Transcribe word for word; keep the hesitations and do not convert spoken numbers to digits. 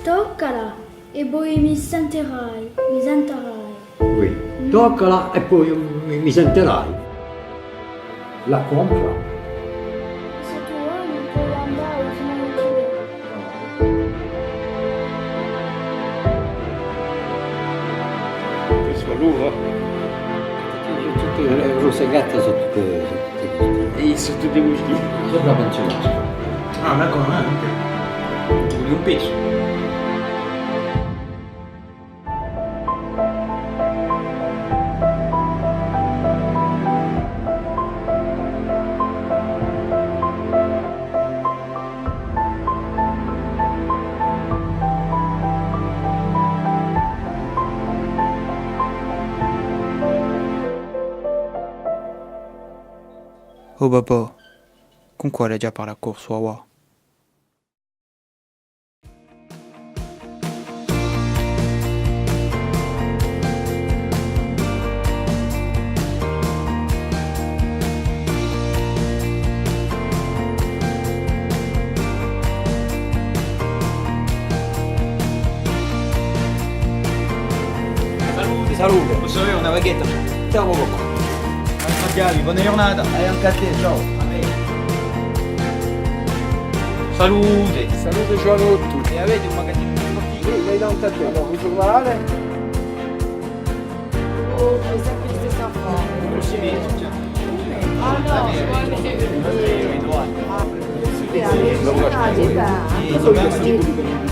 Toccala è poi mi sentirai, mi sentirai. Oui. Toccala è poi mi, mi sentirai. La compra. Sottu l'omu pò andà o fino à l'ultimu. Questa hè l'ora. Tutte, eh, Rosa è Gatta sò tutte, sò tutte custì. È sò tutte custì. Sopra pensu. Ah, d'accordu, eh, ok. Voli un pezzu. Oh babà, cun quale aghju à parlà corsu avà? Salute. Salute. Possu avè una baghjetta? Ciao, pocu. Ciao, bona ghjurnata. È ancu à tè, ciao. Salute. Salute, Giovanottu. È avete un magazzinu spurtivu? Iè, l'hai davanti à tè. Allora, un ghjurnale. Oh, c'est ça qui se sent fort. Ah non, je vois, mais c'est... Ah, super. Ah, c'est pas, hein.